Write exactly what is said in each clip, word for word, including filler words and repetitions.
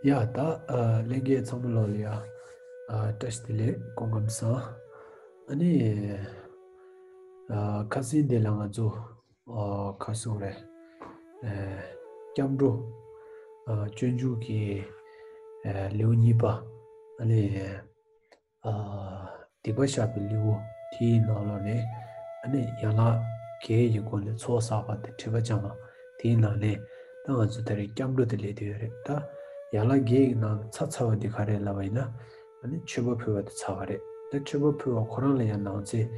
ཡ་ད་ཨ་ལྷན་རྒྱས་ཚང་མ་ལོག་ལ་ཡ་ཨ་བཀྲ་ཤིས་བདེ་ལེགས། སྐུ་ཁམས་བཟང་། ཨ་ནི་ཨ་ཁ་སང་དེ་ལ་ང་ཚོ་ཨ་ཁ་སང་རེད། ཨ་སྐྱབས་འགྲོ་ཨ་སྤྱོད་འཇུག་གི་ཨ་ལེའུ་གཉིས་པ། ཨ་ནི་ཨ་སྡིག་པ་བཤགས་པའི་ལེའུ་དེའི་ནང་ལོགས་ནས། ཨ་ནི་ཡན་ལག་བརྒྱད་ཀྱི་སྒོ་ནས་ཚོགས་བསགས་པ་དང་སྒྲིབ་པ་སྦྱང་བ་དེའི་ནང་ནས། ད་ང་ཚོ་ད་རེས་སྐྱབས་འགྲོ་དེ་ལས་དེ་ཡོད་རེད། ད་ཡན་ལག་བརྒྱད་ཀྱི་ནང་ཚ་ཚ་བ་དེ་ག་རེ་ལབ་པ་ཡིན་ན། ཨ་ནི་མཆོད་པ་ཕུལ་བ་དེ་ཚ་བ་རེད། ད་མཆོད་པ་ཕུལ་བ་ཁོ་རང་ལ་ཡང་ནང་ཚན།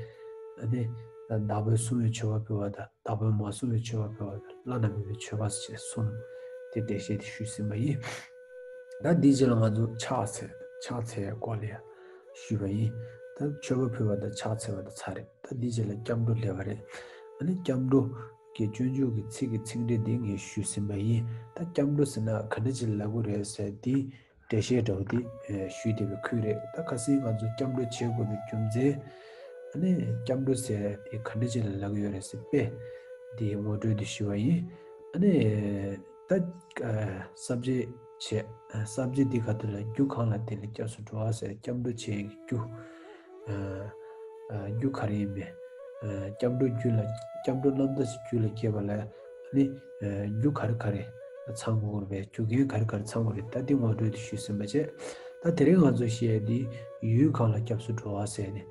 ཨ་ནི་བདག་པོས་བསྲུང་བའི་མཆོད་པ་ཕུལ་བ་དང་། བདག་པོས་མ་བསྲུངས་པའི་མཆོད་པ་ཕུལ་བ་དང་། བླ་ན་མེད་པའི་མཆོད་པ་ཞེས་གསུམ་དེ་འགྲེལ་བཤད་དེ་ཞུས་ཟིན་པ་ཡིན། ད་འདིའི་རྗེས་ལ་ང་ཚོ་ཕྱག་འཚལ། ཕྱག་འཚལ་བའི་སྐོར་ལ་ཡང་ཞུས་པ་ཡིན། ད་མཆོད་པ་ཕུལ་བ་དང་ཕྱག་འཚལ་བ་དང་ཚར་རེད། ད་འདིའི་རྗེས་ལ་སྐྱབས་འགྲོ་སླེབས་པ་རེད། ཨ་ནི་སྐྱབས་འགྲོ་གི་སྤྱོད་འཇུག་གི་ཚིག་གི་ཚིག་འགྲེལ་འདི་ངས་ཞུས་ཟིན་པ་ཡིན། ད་སྐྱབས་འགྲོ་ཟེར་ན་ག་འདྲ་ཅིག་ལབ་དགོས་རེད་ཟེར་འདི་འགྲེལ་བཤད་འདྲ་བོ་འདི་ཞུས་བསྡད་པའི་ཁུལ་རེད། ད་ཁ་སང་ང་ཚོ་སྐྱབས་འགྲོ་བྱེད་དགོས་པའི་རྒྱུ་མཚན། ཨ་ནི་སྐྱབས་འགྲོ་ཟེར་དེ་ག་འདྲ་ཅིག་ལ་ལབ་ཀྱི་ཡོད་རེད་ཟེར་དཔེ་འདི་ངོ་སྤྲོད་དེ་ཞུས་པ་ཡིན། ཨ་ནི་ད་ས་བཅད་བྱས། ས་བཅད་འདི་ག་དུས་ལ་རྒྱུ་གང་ལ་བརྟེན་ནས་སྐྱབས་སུ་འགྲོ་བ་ཟེར། སྐྱབས་འགྲོ་བྱེད་ཀྱི་རྒྱུ། རྒྱུ་ག་རེ་ཡིན་པས། སྐྱབས་འགྲོ་རྒྱུད་ལ། སྐྱབས་འགྲོ་རྣམ་དག་ཅིག་རྒྱུད་ལ་སྐྱེས་པ་ལ་ནི། རྒྱུ་ག་རེ་ག་རེ་ཚང་དགོས་རེད་པས། རྒྱུ་རྐྱེན་ག་རེ་ག་རེ་ཚང་དགོས་རེད། ད་འདི་ངོ་སྤྲོད་དེ་ཞུས་ཟིན་པ་བྱས། ད་དེ་རིང་ང་ཚོ་བཤད་ཡ་འདི་ཡུལ་གང་ལ་སྐྱབས་སུ་འགྲོ་བ་ཟེར་ནས།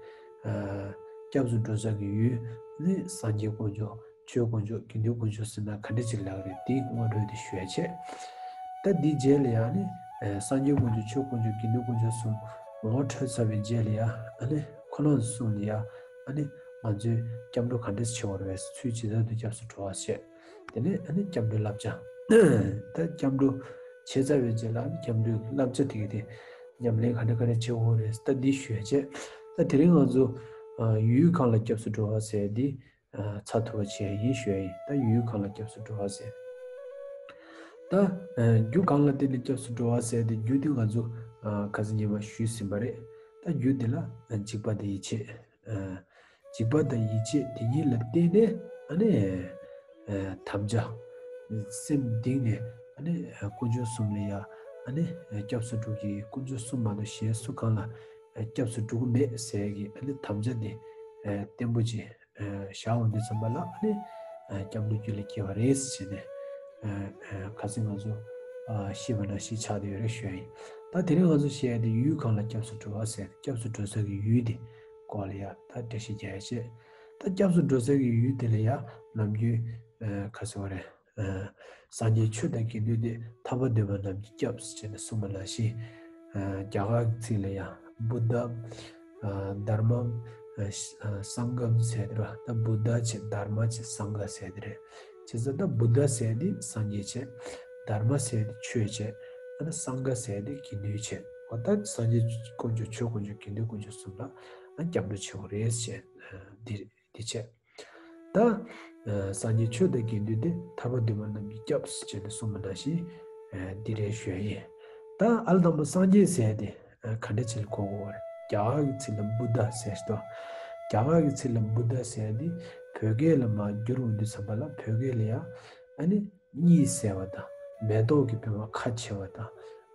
སྐྱབས་སུ་འགྲོ་ས་གི་ཡུལ་ནི་སངས་རྒྱས་དཀོན་མཆོག་ཆོས་དཀོན་མཆོག་དགེ་འདུན་དཀོན་མཆོག་ཟེར་ན་ག་འདྲ་ཅིག་ལབ་རེད། འདི་ངོ་སྤྲོད་དེ་ཞུ་ཡ་བྱས། ད་འདི་རྗེས་ལ་ཡང་ནི། ཨ་སངས་རྒྱས་དཀོན་མཆོག་ཆོས་དཀོན་མཆོག་དགེ་འདུན་དཀོན་མཆོག་གསུམ་ངོ་འཕྲོད་ཚར་བའི་རྗེས་ལ་ཡང་། ཨ་ནི་ཁོ་རང་ཚོ་གསུམ་ལ་ཡང་། ཨ་ནི་ང་ཚོས་སྐྱབས་འགྲོ་ག་འདྲས་བྱེད་དགོས་རེད་པས། ཚུལ་ཇི་ལྟར་དུ་སྐྱབས་སུ་འགྲོ་བ་བྱས། དེ་ནས་ཨ་ནི་སྐྱབས་འགྲོའི་བསླབ་བྱ། ད་སྐྱབས་འགྲོ་བྱས་ཚར་བའི་རྗེས་ལ། ཨ་ནི་སྐྱབས་འགྲོའི་བསླབ་བྱ་དེ་ག་དེ་ཉམས་ལེན་ག་འདྲ་ག་འདྲ་བྱེད་དགོས་རེད། ད་འདི་ཞུ་ཡ་བྱས། ད་དེ་རིང་ང་ཚོ་ཨ་ཡུལ་གང་ལ་སྐྱབས་སུ་འགྲོ་བ་ཟེར་འདི། ཚ་ཐུབ་པ་བྱས་ཡིན་ཞུ་ཡ་ཡིན། ད་ཡུལ་གང་ལ་སྐྱབས་སུ་འགྲོ་བ་ཟེར། ད་རྒྱུ་གང་ལ་བརྟེན་ནས་སྐྱབས་སུ་འགྲོ་བ་ཟེར་ཏེ། རྒྱུ་དེ་ང་ཚོ་ཁ་སང་ཉི་མ་ཞུས་ཟིན་པ་རེད། ད་རྒྱུ་དེ་ལ་འཇིགས་པ་དང་ཡིད་ཆེས། འཇིགས་པ་དང་ཡིད་ཆེས་དེ་གཉིས་ལ་བརྟེན་ནས། ཨ་ནི་དམ་བཅའ། སེམས་གཏིང་ནས། ཨ་ནི་དཀོན་མཆོག་གསུམ་ལ་ཡ། ཨ་ནི་སྐྱབས་སུ་འགྲོ་གི། དཀོན་མཆོག་གསུམ་མ་གཏོགས་གཞན་སུ་གང་ལ་སྐྱབས་སུ་འགྲོ་གི་མེད་ཟེར་གི། ཨ་ནི་དམ་བཅའ་དེ་བརྟན་པོ་ཅིག་བཞག་འོང་དུས་ཙམ་པ་ལ། ཨ་ནི་སྐྱབས་འགྲོ་རྒྱུད་ལ་སྐྱེ་བ་རེད་ཟེར་ནས། ཁ་སང་ང་ཚོ་ཤེས་པ་ནང་བཞིན་ཆགས་བསྡད་ཡོད་རེད་ཞུ་ཡ་ཡིན། ད་དེ་རིང་ང་ཚོ་བཤད་ཡ་དེ་ཡུལ་གང་ལ་སྐྱབས་སུ་འགྲོ་བ་ཟེར། སྐྱབས་སུ་འགྲོ་ས་གི་ཡུལ་དེ་སྐོར་ལ་ཡ་ད་འགྲེལ་བཤད་རྒྱག་ཡ་བྱས། ད་སྐྱབས་སུ་འགྲོ་ས་གི་ཡུལ་དེ་ལ་ཡ་ནམ་རྒྱུན་ག་ཟེར་བ་རེད། སངས་རྒྱས་ཆོས་དང་དགེ་འདུན་ཏེ། ཐར་པ་འདོད་པ་རྣམས་ཀྱི་སྐྱབས་ཟེར་ནས་གསུངས་པ་ནང་བཞིན། རྒྱ་གར་གྱི་ཚིག་ལ་ཡང་བུདྡྷ། དྷརྨ། སངྒྷ་ཟེར་དེ་རེད། ད་བུདྡྷ་བྱས། དྷརྨ་བྱས། སངྒྷ་ཟེར་དེ་རེད། བྱས་ཙང་ད་བུདྡྷ་ཟེར་དེ་སངས་རྒྱས་བྱས། དྷརྨ་ཟེར་དེ་ཆོས་བྱས། ཨ་ནི་སངྒྷ་ཟེར་དེ་དགེ་འདུན་བྱས། འོ་ད་སངས་རྒྱས་དཀོན་མཆོག་ཆོས་དཀོན་མཆོག་དགེ་འདུན་དཀོན་མཆོག་གསུམ་ལ་ཨ་སྐྱབས་འགྲོ་བྱེད་དགོས་རེད་ཟེར། འདི་འདི་བྱས། ད། ཨ་སངས་རྒྱས་ཆོས་དང་དགེ་འདུན་ཏེ། ཐར་པ་འདོད་པ་རྣམས་ཀྱི་སྐྱབས་ཟེར་ནས་གསུངས་པ་ནང་བཞིན། ཨ་འདི་རེད་ཞུ་ཡ་ཡིན། ད་ཨ་ལ་དང་པོ་སངས་རྒྱས་ཟེར་ཏེ་ཨ་ག་འདྲ་ཅིག་ལ་གོ་དགོས་པ་རེད། རྒྱ་གར་གྱི་ཚིག་ལ་བུདྡྷ་ཟེར་ཏོ། རྒྱ་གར་གྱི་ཚིག་ལ་བུདྡྷ་ཟེར་ཏེ་བོད་སྐད་ལ་མར་བསྒྱུར་འོང་དུས་ཙམ་པ་ལ་བོད་སྐད་ལ་ཡང་ཨ་ནི་གཉིད་སད་པ་དང་། མེ་ཏོག་གི་པད་མ་ཁ་ཕྱེ་བ་དང་།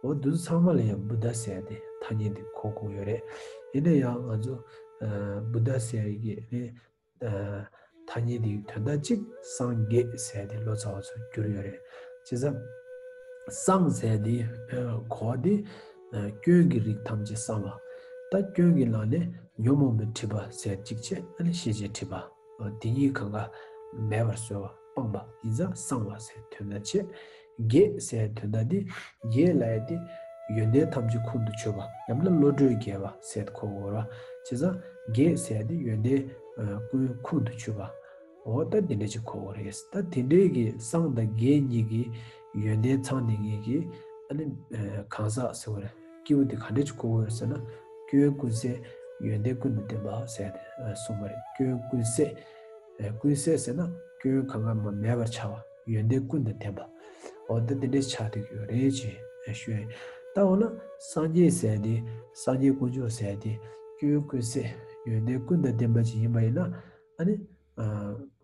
འོ་འདི་ཚོ་ཚང་མ་ལ་ཡང་བུདྡྷ་ཟེར་ཏེ་ཐ་སྙད་འདི་གོ་དགོས་ཡོད་རེད། ཡིན་ན་ཡང་ང་ཚོ་ཨ་བུདྡྷ་ཟེར་གྱི་ནི། ཐ་སྙད་འདིའི་དོན་དག་གཅིག་སངས་རྒྱས་ཟེར་ཏེ་ལོ་ཙཱ་བ་ཚོས་བསྒྱུར་ཡོད་རེད། བྱས་ཙང་། སངས་ཟེར་དེ་གོ་བ་དེ་སྐྱོན་གྱི་རིགས་ཐམས་ཅད་སངས་པ། ད་སྐྱོན་གྱི་ལག་ལེན་ཉོན་མོངས་པའི་སྒྲིབ་པ་ཟེར་གཅིག་བྱས། ཨ་ནི་ཤེས་བྱའི་སྒྲིབ་པ། དེ་གཉིས་གང་ག་མེད་པར་བཟོ་བ་སྤངས་པ་ཡིན་ཙང་སངས་པ་ཟེར་དོན་དག་བྱས། རྒྱས་ཟེར་དོན་དག་འདི། རྒྱས་ལབ་ཡ་དེ་ཡོན་ཏན་ཐམས་ཅད་ཁོང་དུ་ཆུད་པ། ཡང་ན་བློ་གྲོས་རྒྱས་པ་ཟེར་གོ་དགོས་ར། བྱས་ཙང་རྒྱས་ཟེར་དེ་ཡོན་ཏན་ཀུན་ཁོང་དུ་ཆུད་པ། འོ་ད་དེ་འདྲ་ཅིག་གོ་དགོས་རེད། ད་དེ་འདྲའི་གི་སངས་དང་རྒྱས་གཉིས་ཀྱི་ཡོན་ཏན་ཚང་དེ་གཉིས་ཀྱི་ཨ་ནི་གང་ཟག་ཟེར་བ་རེད། སྐྱེ་བོ་དེ་ག་འདྲ་ཅིག་གོ་དགོས་རེད་ཟེར་ན། སྐྱོན་ཀུན་ཟད་ཡོན་ཏན་ཀུན་དང་ལྡན་པ་ཟེར་ཏེ་གསུངས་པ་རེད། སྐྱོན་ཀུན་ཟད། ཀུན་ཟད་ཟེར་ན་སྐྱོན་གང་ག་མ་མེད་པར་འཆར་བ། ཡོན་ཏན་ཀུན་དང་ལྡན་པ། འོ་ད་དེ་འདྲའི་ཆགས་བསྡད་ཀྱི་ཡོད་རེད་ཅེས་ཞུ་ཡ་ཡིན། ད་འོ་ན་སངས་རྒྱས་ཟེར་དེ། སངས་རྒྱས་དཀོན་མཆོག་ཟེར་དེ། སྐྱོན་ཀུན་ཟད་ཡོན་ཏན་ཀུན་དང་ལྡན་པ་ཅིག་ཡིན་པ་ཡིན་ན། ཨ་ནི།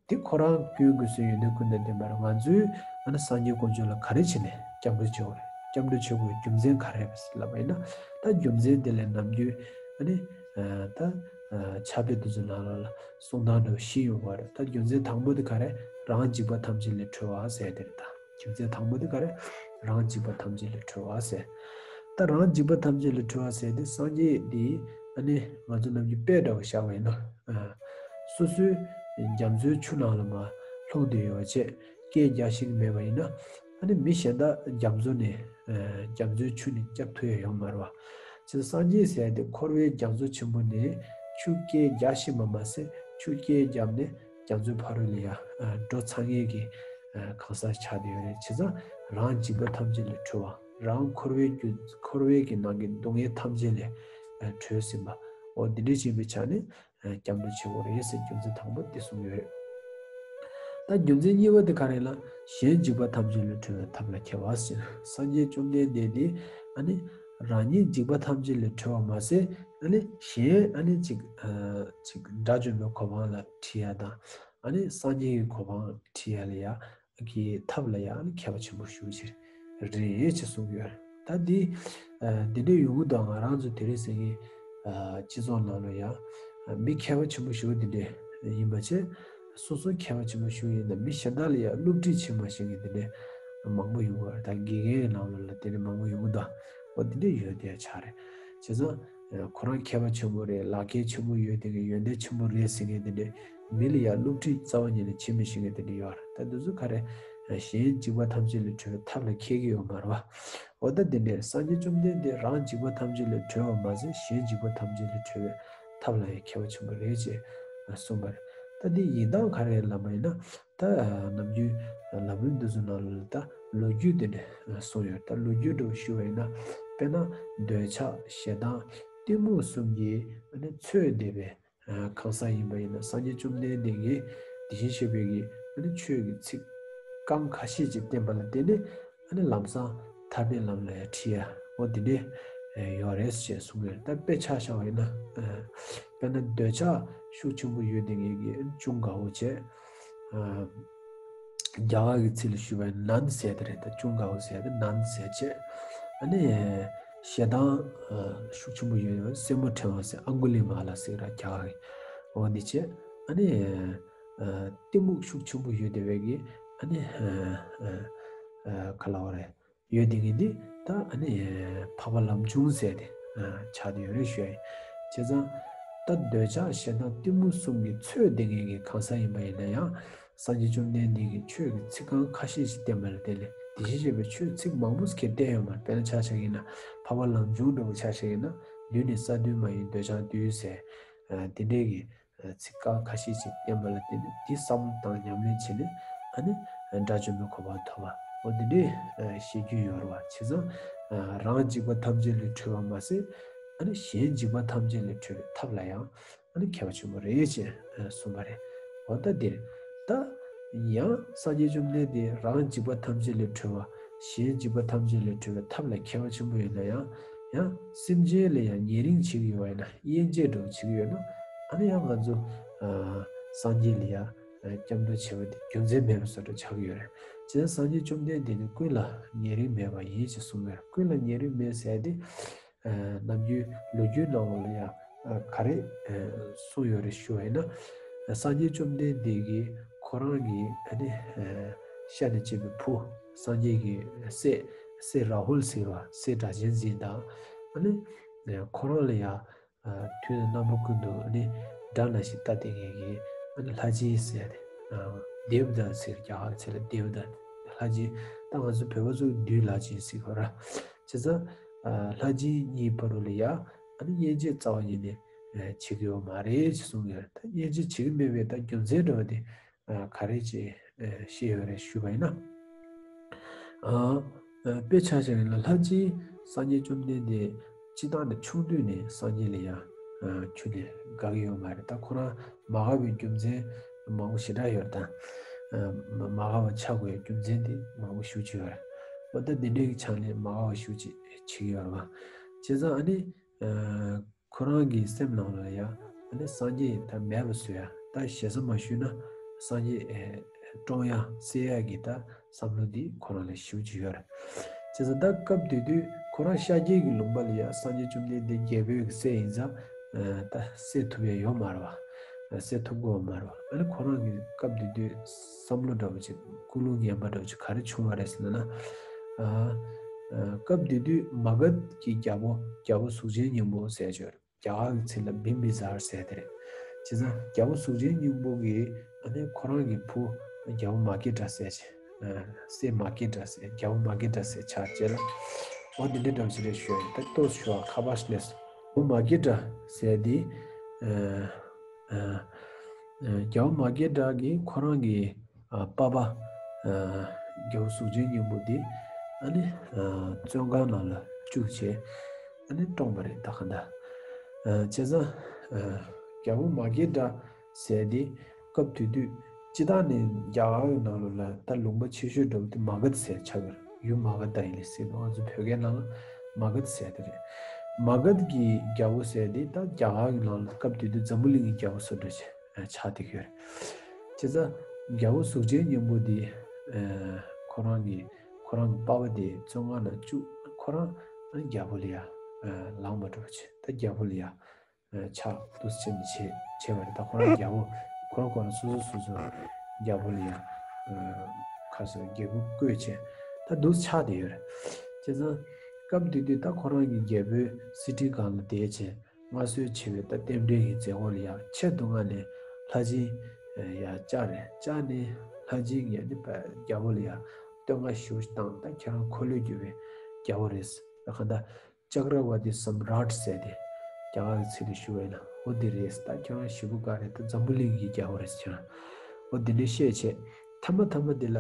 དེ་ཁོ་རང་སྐྱོན་ཀུན་ཟད་ཡོན་ཏན་ཀུན་དང་ལྡན་པར། ང་ཚོས་ཨ་ནི་སངས་རྒྱས་དཀོན་མཆོག་ལ་ག་རེ་བྱས་ནས་སྐྱབས་འགྲོ་བྱེད་དགོས་རེད། སྐྱབས་འགྲོ་བྱེད་དགོས་རྒྱུ་མཚན་ག་རེ་རེད་ལབ་པ་ཡིན་ན། ད་རྒྱུ་མཚན་དེ་ལས་ནམ་རྒྱུན་ཨ་ནི་ད་ཕྱག་དཔེ་དེ་ཚོ་ནང་ལོགས་ལ་གསུང་སྟངས་འདྲ་བོ་ཞིག་ཡོང་གི་རེད། ད་རྒྱུ་མཚན་དང་པོ་དེ་ག་རེ། རང་འཇིགས་པ་ཐམས་ཅད་ལས་གྲོལ་བ་ཟེར་དེ་རེད་ད། རྒྱུ་མཚན་དང་པོ་དེ་ག་རེ། རང་འཇིགས་པ་ཐམས་ཅད་ལས་གྲོལ་བ་ཟེར། ད་རང་འཇིགས་པ་ཐམས་ཅད་ལས་གྲོལ་བ་ཟེར་དེ་སངས་རྒྱས་དེ་ཨ་ནི་ང་ཚོ་ནམ་རྒྱུན་དཔེ་འདྲ་བོ་བཞག་པ་ཡིན་ན། སོ་སོའི་རྒྱ་མཚོའི་ཆུ་ནང་ལ་མར་ལྷུང་བསྡད་ཡོད་པ་བྱས་སྐད་རྒྱག་ཤེས་ཀྱི་མེད་པ་ཡིན་ན། ཨ་ནི་མི་གཞན་དག་རྒྱ་མཚོ་ནས་རྒྱ་མཚོའི་ཆུ་ནས་སྐྱོབ་ཐུབ་ཡ་ཡོད་མ་རེད་བ། བྱས་ཙང་སངས་རྒྱས་ཟེར་ཡ་དེ་འཁོར་བའི་རྒྱ་མཚོ་ཆེན་པོ་ནས་ཆུ་སྐད་རྒྱག་ཤེས་པ་མ་ཟད་ཆུ་སྐད་བརྒྱབ་ནས་རྒྱ་མཚོའི་ཕ་རོལ་ལ་ཡ་འགྲོ་ཚར་མཁན་གྱི་གང་ཟག་ཆགས་བསྡད་ཡོད་རེད། བྱས་ཙང་རང་འཇིགས་པ་ཐམས་ཅད་ལས་གྲོལ་བ། རང་འཁོར་བའི་རྒྱུ་འཁོར་བའི་གི་ནང་གི་སྡུག་བསྔལ་ཐམས་ཅད་ལས་གྲོལ་ཟིན་པ། འོ་འདི་འདྲ་བྱེད་པའི་ཆ་ནས་སྐྱབས་འགྲོ་བྱེད་དགོས་རེད་ཟེར་རྒྱུ་མཚན་དང་པོ་འདི་གསུངས་ཡོད་རེད། ད་རྒྱུ་མཚན་གཉིས་པ་དེ་ག་རེ་ལབ་ན། གཞན་འཇིགས་པ་ཐམས་ཅད་ལས་གྲོལ་བའི་ཐབས་ལ་མཁས་པ་ཟེར། སངས་རྒྱས་བཅོམ་ལྡན་འདས་འདི་ཨ་ནི་རང་ཉིད་འཇིགས་པ་ཐམས་ཅད་ལས་གྲོལ་བ་མ་ཟད་ཨ་ནི་གཞན་ཨ་ནི་ཅིག་ཅིག་དགྲ་བཅོམ་པའི་གོ་འཕང་ལ་ཁྲིད་ཡ་དང་ཨ་ནི་སངས་རྒྱས་ཀྱི་གོ་འཕང་ཁྲིད་ཡ་ལ་ཡ་གི་ཐབས་ལ་ཡང་མཁས་པ་ཆེན་པོ་ཞེ་པོ་ཅིག་རེད་ཅེས་གསུངས་ཡོད། ད་འདི་འདི་འདྲའི་ཡོང་གི་འདུག་ང་རང་ཚོ་དེ་རིང་སང་ཉིན་སྤྱི་ཚོགས་ནང་ལ་ཡང་མི་མཁས་པ་ཆེན་པོ་ཞེ་པོ་འདི་འདྲ་ཡིན་པ་བྱས། སོ་སོ་མཁས་པ་ཆེན་པོ་ཞེ་པོ་ཡིན་ན་མི་གཞན་དག་ལ་ཡང་སློབ་ཁྲིད་བྱེད་མ་ཤེས་མཁན་འདི་འདྲ་མང་པོ་ཡོང་གི་རེད། ད་དགེ་རྒན་ནང་ལོགས་ལ་དེ་འདྲ་མང་པོ་ཡོང་གི་འདུག་འོ་འདི་འདྲ་ཡོད་བསྡད་ཆགས་རེད། བྱས་ཙང་ཁོ་རང་མཁས་པ་ཆེན་པོ་རེད། ལག་ཁྱེར་ཆེན་པོ་ཡོད་དེ་གི་ཡོན་ཏན་ཆེན་པོ་རེད་ཟེར་མཁན་དེ་འདྲས་མི་ལ་ཡང་སློབ་ཁྲིད་རྩ་བ་ཉིད་ནས་བྱེད་མི་ཤེས་མཁན་དེ་འདྲས་ཡོད་རེད། ད་འདི་ཚོ་ག་རེ། གཞན་འཇིགས་པ་ཐམས་ཅད་ལས་གྲོལ་བའི་ཐབས་ལ་མཁས་ཀྱི་ཡོད་མ་རེད་བ། འོ་ད་དེ་འདྲས་སངས་རྒྱས་བཅོམ་ལྡན་འདས་རང་འཇིགས་པ་ཐམས་ཅད་ལས་གྲོལ་བ་མ་ཟད་གཞན་འཇིགས་པ་ཐམས་ཅད་ལས་གྲོལ་བའི་ཐབས་ལ་ཡང་མཁས་པ་ཆེན་པོ་རེད་ཅེས་གསུངས་པ་རེད། ད་འདི་ཡིན་སྟངས་ག་རེ་ལབ་པ་ཡིན་ན། ད་ནམ་རྒྱུན་ལམ་རིམ་འདི་ཚོ་ནང་ལ་ད་ལོ་རྒྱུས་དེ་འདྲ་གསུངས་ཡོད། ད་ལོ་རྒྱུས་འདྲ་བོ་ཞུ་བ་ཡིན་ན། དཔེར་ན་འདོད་ཆགས་ཞེ་སྡང་གཏི་མུག་གསུམ་གྱིས་ཨ་ནི་འཚོས་བསྡད་པའི་གང་ཟག་ཡིན་པ་ཡིན་ན། སངས་རྒྱས་བཅོམ་ལྡན་འདས་ཀྱིས་དེ་བཞིན་གཤེགས་པའི་གི་ཨ་ནི་ཆོས་ཀྱི་ཚིག་རྐང་ཁ་ཤས་ཅིག་བསྟན་པ་ལ་བརྟེན་ནས་ཨ་ནི་ལམ་སང་ཐར་པའི་ལམ་ལ་ཡང་ཁྲིད་ཡ་འོ་དེ་འདྲས་ཡོད་རེད་ཅེས་གསུངས་ཡོད། ད་དཔེ་ཆ་བཞག་པ་ཡིན་ན། དཔེར་ན་འདོད་ཆགས་ཤུགས་ཆེན་པོ་ཡོད་དེ་ངེད་ཀྱིས་ཅུང་དགའ་བོ་བྱས། རྒྱ་གར་གྱི་ཚིག་ལ་ཞུས་པ་ཡིན་ན་ནན་ཟེར་དེ་རེད། ད་ཅུང་དགའ་བོ་ཟེར་དེ་ནན་ཟེར་བྱས། ཨ་ནི་ཞེ་སྡང་ཤུགས་ཆེན་པོ་ཡོད་ཡོད་སེན་མོ་ཕྲེང་བ་ཟེར་ཨང་གུ་ལི་མ་ལ་ཟེར་ར་རྒྱ་གར་གྱི་འོ་འདི་བྱས། ཨ་ནི་གཏི་མུག་ཤུགས་ཆེན་པོ་ཡོད་དེ་བས་ཀྱི་ཨ་ནི་ག་ལ་བ་རེད། ཡོད་དེ་ངེས་འདི་ད་ཨ་ནི་འཕགས་པ་ལམ་ཆུང་ཟེར་ཏེ་ཆགས་ཏེ་ཡོད་རེད་ཞུ་ཡ་ཡིན། བྱས་ཙང་ད་འདོད་ཆགས་ཞེ་སྡང་གཏི་མུག་གསུམ་གྱིས་འཚོས་བསྡད་མཁན་གྱི་གང་ཟག་ཡིན་པ་ཡིན་ན་ཡང་། སངས་རྒྱས་བཅོམ་ལྡན་འདས་ཀྱིས་ཆོས་ཀྱི་ཚིག་རྐང་ཁ་ཤས་ཤིག་བསྟན་པ་ལ་བརྟེན་ནས་དེ་བཞིན་གཤེགས་པའི་ཆོས་ཚིག་མང་པོ་ཁྱེར་བསྟན་ཡོད་མ་རེད། དཔེར་ན་ཆ་བཞག་ཡིན་ན་འཕགས་པ་ལམ་ཆུང་འདྲ་བོ་ཆ་བཞག་ཡིན་ན་ལུས་ནི་ས་བདུན་མ་ཡིན་འདོད་ཆགས་བདུན་ཟེར། དེ་འདྲའི་གི་ཚིག་རྐང་ཁ་ཤས་ཅིག་བསྟན་པ་ལ་བརྟེན་ནས་འདི་བསམ་བློ་བཏང་ཉམས་ལེན་བྱས་ནས་ཨ་ནི་དགྲ་བཅོམ་པའི་གོ་འཕང་ཐོབ་པ་འོ་འདི་འདྲའི་བཤད་རྒྱུན་ཡོད་རེད་བ། བྱས་ཙང་རང་འཇིགས་པ་ཐམས་ཅད་ལས་གྲོལ་བ་མ་ཟད་ཨ་ནི་གཞན་འཇིགས་པ་ཐམས་ཅད་ལས་གྲོལ་བའི་ཐབས་ལ་ཡང་ཨ་ནི་མཁས་པ་ཆེན་པོ་རེད་ཅེས་གསུངས་པ་རེད། འོ་ད་འདིར་ད་ཡང་སངས་རྒྱས་བཅོམ་ལྡན་འདས་རང་འཇིགས་པ་ཐམས་ཅད་ལས་གྲོལ་བ། གཞན་འཇིགས་པ་ཐམས་ཅད་ལས་གྲོལ་བའི་ཐབས་ལ་མཁས་པ་ཆེན་པོ་ཡིན་ན་ཡང་། ཡང་སེམས་ཅན་ལ་ཡང་ཉེ་རིང་བྱེད་ཀྱི་ཡོད་པ་ཡིན་ན། དབྱེ་འབྱེད་འདྲ་བོ་བྱེད་ཀྱི་ཡོད་ན། ཨ་ནི་ཡང་ང་ཚོ་ཨ་སངས་རྒྱས་ལ་ཡང་སྐྱབས་འགྲོ་བྱེད་པ་དེ་རྒྱུ་མཚན་མེད་པ་བཟོ་འདྲ་ཆགས་ཀྱི་ཡོད་རེད། བྱས་ཙང་སངས་རྒྱས་བཅོམ་ལྡན་འདས་ནི་ཀུན་ལ་ཉེ་རིང་མེད་པ་ཡིན་ཞེས་གསུངས་ཡོད་རེད། ཀུན་ལ་ཉེ་རིང་མེད་ཟེར་ཏེ། ནམ་རྒྱུན་ལོ་རྒྱུས་ནང་ལ་ཡང་ག་རེ་གསུངས་ཡོད་རེད་ཞུ་བ་ཡིན་ན། སངས་རྒྱས་བཅོམ་ལྡན་འདས་ཀྱིས་ཁོ་རང་གི་ཨ་ནི་ཤ་ནས་སྐྱེས་པའི་བུ་སངས་རྒྱས་ཀྱི་སྲས་སྲས་རཱ་ཧུལ་ཟེར་བ་སྲས་སྒྲ་གཅན་འཛིན་དང་ཨ་ནི་ཁོ་རང་ལ་ཡང་དུས་དང་རྣམ་པ་ཀུན་ཏུ་ཨ་ནི་དགྲ་ནང་བཞིན་ལྟ་བསྡད་མཁན་གྱི་ཨ་ནི་ལྷ་སྦྱིན་ཟེར་ཏེ་དེབ་དང་ཟེར་རྒྱ་གར་ཚེ་ལ་དེབ་དང་ལྷ་སྦྱིན་ད་ང་ཚོ་བོད་པ་ཚོ་བདུད་ལྷ་སྦྱིན་ཟེར་གོ་ར། བྱས་ཙང་། ལྷ་སྦྱིན་གཉིས་བར་དུ་ལ་ཡ། ཨ་ནི་དབྱེ་འབྱེད་རྩ་བ་ཉིད་ནས་བྱེད་ཀྱི་ཡོད་མ་རེད་ཅེས་གསུངས་ཡོད། ད་དབྱེ་འབྱེད་བྱེད་ཀྱི་མེད་པའི་ད་རྒྱུ་མཚན་འདྲ་བ་དེ་ག་རེ་ཅེས་བཤད་ཡོད་རེད་ཞུས་པ་ཡིན་ན། དཔེ་ཆ་བཞག་ཡིན་ན་ལྷ་སྦྱིན་སངས་རྒྱས་བཅོམ་ལྡན་འདས་སྤྱི་བཏང་ནས་ཆུང་དུས་ནས་སངས་རྒྱས་ལ་ཡ་ཁྱོན་ནས་དགའ་གི་ཡོད་མ་རེད། ད་ཁོ་རང་མ་དགའ་བའི་རྒྱུ་མཚན་མང་པོ་ཞེ་དྲག་ཡོད་རེད། ད་མ་དགའ་བ་ཆགས་དགོས་རྒྱུ་མཚན་དེ་མང་པོ་ཞེ་པོ་ཅིག་ཡོད་རེད། འོ་ད་འདི་འདྲའི་ཆ་ནས་མ་དགའ་བ་ཞེ་པོ་ཅིག་བྱེད་ཀྱི་ཡོད་རེད་བ། བྱས་ཙང་ཨ་ནི། ཁོ་རང་གི་སེམས་ནང་ལ་ཡ། ཨ་ནི་སངས་རྒྱས་ད་མེད་པ་བཟོ་ཡ། ད་ཞེ་ས་མ་ཞུས་ན་སངས་རྒྱས་བཀྲོངས་ཡ་བསད་ཡ་གི་ད་བསམ་བློ་འདི་ཁོ་རང་ལ་ཞེ་པོ་ཅིག་ཡོད་རེད། བྱས་ཙང་ད་སྐབས་དེ་དུས་ཁོ་རང་ཤཱཀྱའི་གི་ལུང་པ་ལ་ཡ་སངས་རྒྱས་བཅོམ་ལྡན་འདས་རྒྱལ་པོའི་གི་སྲས་ཡིན་ཙང་ད་བསད་ཐུབ་ཡ་ཡོད་མ་རེད་བ། བསད་ཐུབ་དགོས་མ་རེད་བ། ཨ་ནི་ཁོ་རང་གི་སྐབས་དེ་དུས་བསམ་བློ་འདྲ་བོ་ཅིག་ཀུན་སློང་ངན་པ་འདྲ་བོ་ཅིག་ག་རེ་བྱུང་བ་རེད་ཟེར་ན། ཨ་ཨ་སྐབས་དེ་དུས་མ་ག་དྷ་གི་རྒྱལ་པོ་རྒྱལ་པོ་གཟུགས་ཅན་སྙིང་པོ་ཟེར་ཅིག་ཡོད་རེད། རྒྱ་གར་གྱི་ཚིག་ལ་བིམ་བི་སཱར་ཟེར་དེ་རེད། བྱས་ཙང་རྒྱལ་པོ་གཟུགས་ཅན་སྙིང་པོ་གིས་ཨ་ནི་ཁོ་རང་གི་བུ་རྒྱལ་པོ་མ་སྐྱེས་དགྲ་ཟེར་ཅིག་ཨ་སྲས་མ་སྐྱེས་དགྲ་ཟེར། རྒྱལ་པོ་མ་སྐྱེས་དགྲ་ཟེར་ཆགས་རྗེས་ལ། འོ་འདི་འདྲའི་འདྲ་བོ་ཞིག་རེད་ཞུ་ཡ་ཡིན། ད་ཏོག་ཙམ་ཞུ་བ་ཁ་པར་ཞིག་སླེབས་སོང་། རྒྱལ་པོ་མ་སྐྱེས་དགྲ་ཟེར་དེ། ཨ་ཨ་ཨ་རྒྱལ་པོ་མ་སྐྱེས་དགྲ་གིས་ཁོ་རང་གི་ཨ་པ་ཕ་ཨ་རྒྱལ་པོ་གཟུགས་ཅན་སྙིང་པོ་དེ་ཨ་ནི་ཨ་བཙོན་ཁང་ནང་ལ་བཅུག་བྱས་ཨ་ནི་བཀྲོངས་པ་རེད། ད་ག་འདྲ། ཨ་བྱས་ཙང་ཨ་རྒྱལ་པོ་མ་སྐྱེས་དགྲ་ཟེར་དེ་སྐབས་དེ་དུས་སྤྱིར་བཏང་ནས་རྒྱ་གར་གྱི་ནང་ལོགས་ལ་ད་ལུང་པ་ཆེ་ཤོས་འདྲ་བོ་དེ་མ་ག་དྷ་ཟེར་ཆགས་ཡོད་རེད། ཡུལ་མ་ག་དྷ་ཡིན་ལ་ཟེར་ནོ། ང་ཚོ་བོད་སྐད་ནང་ལ་མ་ག་དྷ་ཟེར་དེ་རེད། མ་ག་དྷ་གི་རྒྱལ་པོ་ཟེར་དེ་ད་རྒྱ་གར་གྱི་ནང་ལ་སྐབས་དེ་དུས་འཛམ་བུ་གླིང་གི་རྒྱལ་པོ་བཟོ་འདྲ་ཅིག་ཆགས་བསྡད་ཀྱི་ཡོད་རེད། བྱས་ཙང་རྒྱལ་པོ་གཟུགས་ཅན་སྙིང་པོ་དེ་ཨ་ཁོ་རང་གི་ཁོ་རང་གི་པ་ཕ་དེ་བཙོན་ཁང་ནང་བཅུག་ཁོ་རང་ཨ་ནི་རྒྱལ་པོ་ལ་ཡ་ཨ་ལངས་པ་འདྲ་བོ་བྱས། ད་རྒྱལ་པོ་ལ་ཡ་ཨ་ཆགས་འདུག་སེ་བྱས་ནས་བྱས་བྱས་པ་རེད། ད་ཁོ་རང་རྒྱལ་པོ་ཁོ་རང་ཁོ་རང་སོ་སོ་སོ་སོ་རྒྱལ་པོ་ལ་ཡ་ཨ་ཁ་སང་རྒྱལ་པོ་བསྐོས་བྱས་ད་འདུག་སེ་ཆགས་བསྡད་ཡོད་རེད། བྱས་ཙང་སྐབས་དེ་དུས་ད་ཁོ་རང་གི་རྒྱལ་པོའི་གསེར་ཁྲིའི་སྒང་ལ་བསྡད་བྱས། མངའ་གསོལ་བྱས་པའི་ད་རྟེན་འབྲེལ་གྱི་མཛད་སྒོ་ལ་ཡང་ཆེད་དུ་མངགས་ནས་ལྷ་སྦྱིན་ཡ་བཅར་རེད། བཅར་ནས་ལྷ་སྦྱིན་གྱིས་ནི་རྒྱལ་པོ་ལ་ཡང་བསྟོད་བསྔགས་ཞེ་པོ་ཞིག་བཏང་། ད་ཁྱེད་རང་འཁོར་ལོས་སྒྱུར་བའི་རྒྱལ་པོ་རེད། ད་གང་ལྟར་ཅཀྲ་ཝ་ཏི་སམ་རཱཊ་ཟེར་ཏེ་རྒྱ་གར་གྱི་ཚིག་ལ་ཞུ་བས་ན་འོ་འདི་རེད། ད་ཁྱེད་རང་ཞེ་པོ་དགའ་རེད། ད་འཛམ་བུ་གླིང་གི་རྒྱལ་པོ་རེད། ཁྱེད་རང་འོ་འདི་འདྲ་བཤད་བྱས་མཐའ་མ་མཐའ་མ་འདི་ལ་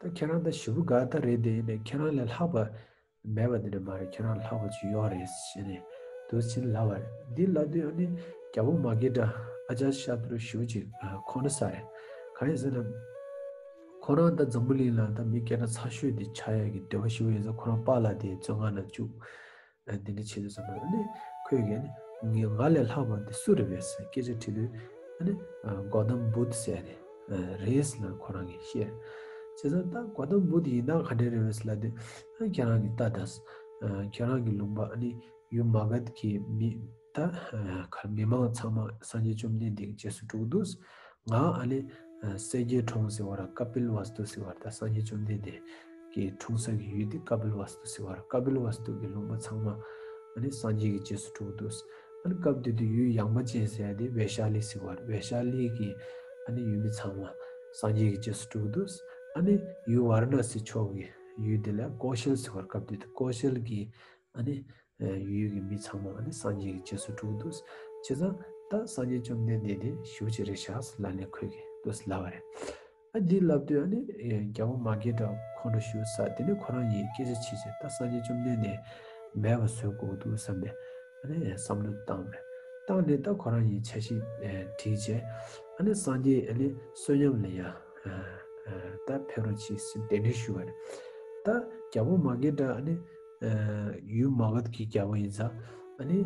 ད་ཁྱེད་རང་ད་ཞེ་པོ་དགའ་ད་རེད། དེ་ཡིན་ནའི་ཁྱེད་རང་ལས་ལྷག་པ་མེད་པ་དེ་འདྲ་མ་རེད། ཁྱེད་རང་ལྷག་པ་ཅིག་ཡོད་རེད་ཟེར་ནས་འདུག་སེ་ལབ་པ་རེད། འདི་ལབ་དུས་ཨ་ནི་རྒྱལ་པོ་མ་སྐྱེས་དགྲ་ཨ་ཅཱརྱ་ཤ་ཏྲུ་ཞེ་པོ་ཅིག་ཁོང་ཁྲོ་ཟ་རེད། གང་ཡིན་ཟེར་ན་ཁོ་རང་ད་འཛམ་བུ་གླིང་ལ་ད་མི་སྐད་གྲགས་ཚ་ཤོས་དེ་ཆགས་ཡག་གི་འདོད་པ་ཞེ་པོ་ཡོད་ཙང་ཁོ་རང་པཱ་ལགས་དེ་བཙོན་ཁང་ནང་བཅུག་འདི་འདྲ་བྱེད་དུས་ཙམ་པ་ཨ་ནི་ཁོས་ཀྱིས་ཨ་ནི་ང་ང་ལས་ལྷག་པ་འདི་སུ་རེད་པས་ཟེར་སྐད་ཆ་དྲིས་དུས་ཨ་ནི་གོ་ཏམ་བུདྡྷ་ཟེར་ནས་རེད་ཟེར་ལབ་ཁོ་རང་གིས་བཤད། བྱས་ཙང་ད་གོ་ཏམ་བུདྡྷ་ཡིན་སྟངས་ག་འདྲ་རེད་པས་ཟེར་ལབ་དུས་ཨ་ཁྱེད་རང་གིས་ལྟ་དང་། ཁྱེད་རང་གི་ལུང་པ་ཨ་ནི་ཡུལ་མ་ག་དྷ་གི་མི་ད་ག་མི་མང་ཚང་མ་སངས་རྒྱས་བཅོམ་ལྡན་འདས་ཀྱི་རྗེས་སུ་འགྲོ་གི་འདུག་ང་ཨ་ནི་ཨ་སེར་སྐྱའི་གྲོང་ཟེར་བ་ར་ཀ་པིལ་ཝ་སྟུ་ཟེར་བ་ར་ད་སངས་རྒྱས་བཅོམ་ལྡན་འདས་ཀྱི་འཁྲུངས་ས་གི་ཡུལ་དེ་ཀ་པིལ་ཝ་སྟུ་ཟེར་བ་ར་ཀ་པིལ་ཝ་སྟུ་གི་ལུང་པ་ཚང་མ་ཨ་ནི་སངས་རྒྱས་ཀྱི་རྗེས་སུ་འགྲོ་གི་འདུག་ཨ་ནི་སྐབས་དེ་དུས་ཡུལ་ཡངས་པ་ཅན་ཟེར་ཡ་དེ་བེ་ཤ་ལི་ཟེར་བ་ར་བེ་ཤ་ལི་གི་ཨ་ནི་ཡུལ་མི་ཚང་མ་སངས་རྒྱས་ཀྱི་རྗེས་སུ་འགྲོ་གི་འདུག་ཨ་ནི་ཡུལ་ཝཱ་ར་ཎ་སི་ཕྱོགས་ཀྱི་ཡུལ་དེ་ལ་ཀོ་ཤལ་ཟེར་བ་ར་སྐབས་དེ་དུས་ཀོ་ཤལ་གི་ཨ་ནི་ཡུལ་གྱི་མི་ཚང་མ་ཨ་ནི་སངས་རྒྱས་ཀྱི་རྗེས་སུ་འགྲོ་གི་འདུག་བྱས་ཙང་ད་སངས་རྒྱས་བཅོམ་ལྡན་འདས་དེ་ཞེ་པོ་ཅིག་རེད་ཤག་ཟེར་ལབ་ནས་ཁོས་ཀྱིས་འདུག་ལབ་པ་རེད། ཨ་འདི་ལབ་དུས་ཨ་ནི་རྒྱལ་པོ་མ་སྐྱེས་དགྲ་ཁོང་ཁྲོ་ཞེ་པོ་ཟ། དེ་ནས་ཁོ་རང་གཉིས་སྐད་ཆ་བྱས་བྱས་ད་སངས་རྒྱས་བཅོམ་ལྡན་འདས་མེད་པ་བཟོ་དགོས་འདུག་བསམ་པའི་ཨ་ནི་བསམ་བློ་བཏང་བ་རེད། བཏང་ནས་ད་ཁོ་རང་གཉིས་འཆར་གཞི་བསྒྲིགས་བྱས་ཨ་ནི་སངས་རྒྱས་ཨ་ནི་བསོད་སྙོམས་ལ་ཡ་ད་ཕེབས་རོགས་གྱིས་ཟེར་གདན་འདྲེན་ཞུས་པ་རེད། ད་རྒྱལ་པོ་མ་སྐྱེས་དགྲ་ཨ་ནི་ཡུལ་མ་ག་དྷ་གི་རྒྱལ་པོ་ཡིན་ཙང་ཨ་ནི་